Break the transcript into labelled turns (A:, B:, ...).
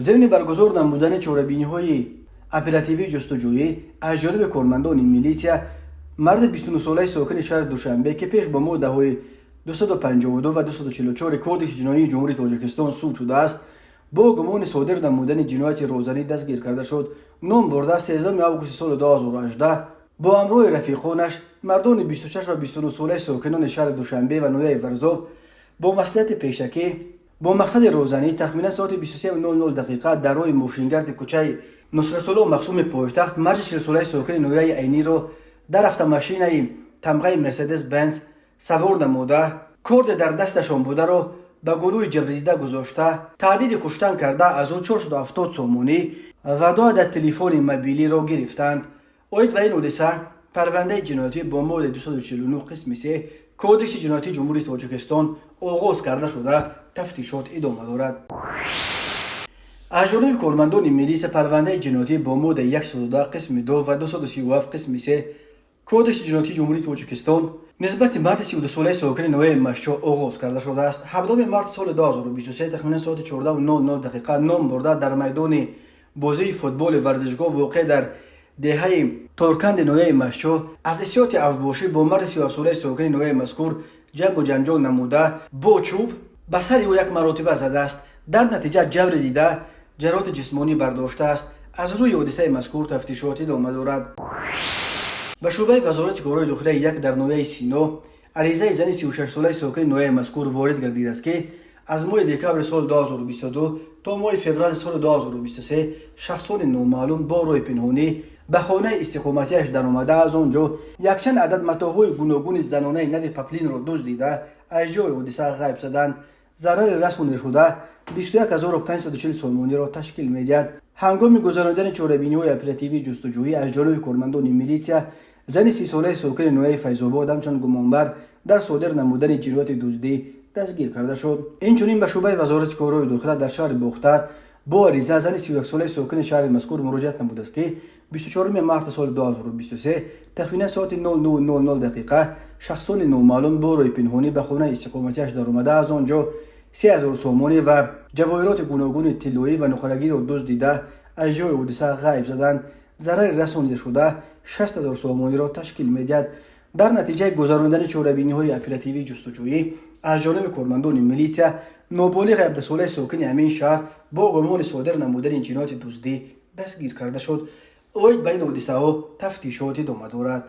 A: Зимни баргузор намудани чорабиниҳои оперативии ҷустуҷӯӣ аз ҷониби кормандони милитсия, марди 29-солаи сокини шаҳри Душанбе, ки пеш бо моддаҳои 252 ва 244 Кодекси ҷиноии Ҷумҳурии Тоҷикистон суд шудааст, бо гумони содир намудани ҷинояти розанӣ дастгир карда шуд. Ном бурда, 13 августи соли 2018 бо ҳамроҳи рафиқонаш, мардони 26 ва 29-солаи сокинони шаҳри Душанбе ва ноҳияи Варзоб, бо маслиҳати пешакӣ бо мақсади розанӣ тахминан соати 23:00 дақиқа дар роҳи мошингарди кӯчаи Нусратулло Махсуми пойтахт марди 40-солаи сокини ноҳияи Айниро дар автомашинаи тамғаи Мерседес Бенз савор намуда, корде дар дасташон бударо ба гулӯи ҷабрдида гузошта, таҳдиди куштан карда, аз ӯ 470 сомонӣ ва ду адад телефони мобилиро гирифтанд. Оид ба ин ҳодиса парвандаи ҷиноятӣ бо моддаи 249 қисми 3 Кодекси ҷиноятии Ҷумҳурии Тоҷикистон оғоз карда шуда, тафтишот идома дорад. Аз ҷониби кормандони милисия парвандаи ҷиноятӣ бо моддаи 102 қисми 2 ва 237 қисми 3 Кодекси ҷиноятии Ҷумҳурии Тоҷикистон нисбати марди 32-солаи сокини ноҳияи Мастчоҳ оғоз карда шудааст. 17 марти соли 2023 тахминан соати 14:00 дақиқа, ном бурда, дар майдони бозии футболи варзишгоҳ, воқеъ дар деҳаи Торканди ноҳияи Мастчоҳ, аз ҳиссиёти авбошӣ бо марди 37-солаи сокини ноҳияи мазкур ҷангу ҷанҷол намуда, бо чӯб ба сари ӯ як маротиба задааст. Дар натиҷа ҷабри дида ҷароҳати ҷисмонӣ бардоштааст. Аз рӯи ҳодисаи мазкур тафтишот идома дорад. Ба шӯъбаи Вазорати корҳои дохилаи як дар ноҳияи Сино аризаи зани 36-солаи сокини ноҳияи мазкур ворид гардидааст, ки аз моҳи декабри соли 2022 то моҳи феврали соли 2023 шахсони номаълум бо роҳи пинҳонӣ ба хонаи истиқоматиаш даромада, аз он ҷо якчанд адад матоъҳои гуногуни занонаи нави паплинро дуздида, аз ҷои ҳодиса ғайб заданд. Зарари расонидашуда 21 540 сомониро ташкил медиҳад. Ҳангоми гузаронидани чорабиниҳои оперативии ҷустуҷӯӣ аз ҷониби кормандони милитсия зани 30-солаи сокини ноҳияи Файзобод ҳамчун гумонбар дар содир намудани ҷинояти дуздӣ дастгир карда шуд. Инчунин ба шӯъбаи Вазорати корҳои дохила дар шаҳри Бохтар бо ариза зани 31-солаи сокини шаҳри мазкур муроҷиат намудааст, ки 24 марти соли 2023 тахминан соати 09:00 дақиқа шахсони номаълум бо роҳи пинҳонӣ ба хонаи истиқоматиаш даромада, аз он ҷо 3000 сомонӣ ва ҷавоҳироти гуногуни тиллоӣ ва нуқрагиро дуздида, аз ҷои ҳодиса ғайб заданд. Зарари расонидашуда 60 000 сомониро ташкил медиҳад. Дар натиҷаи гузаронидани чорабиниҳои оперативии ҷустуҷӯӣ аз ҷониби кормандони милитсия ноболиғи 17-солаи сокини ҳамин шаҳр бо гумони содир намудани ҷинояти дуздӣ дастгир карда шуд. Оид ба ин ҳодисаҳо тафтишот идома дорад.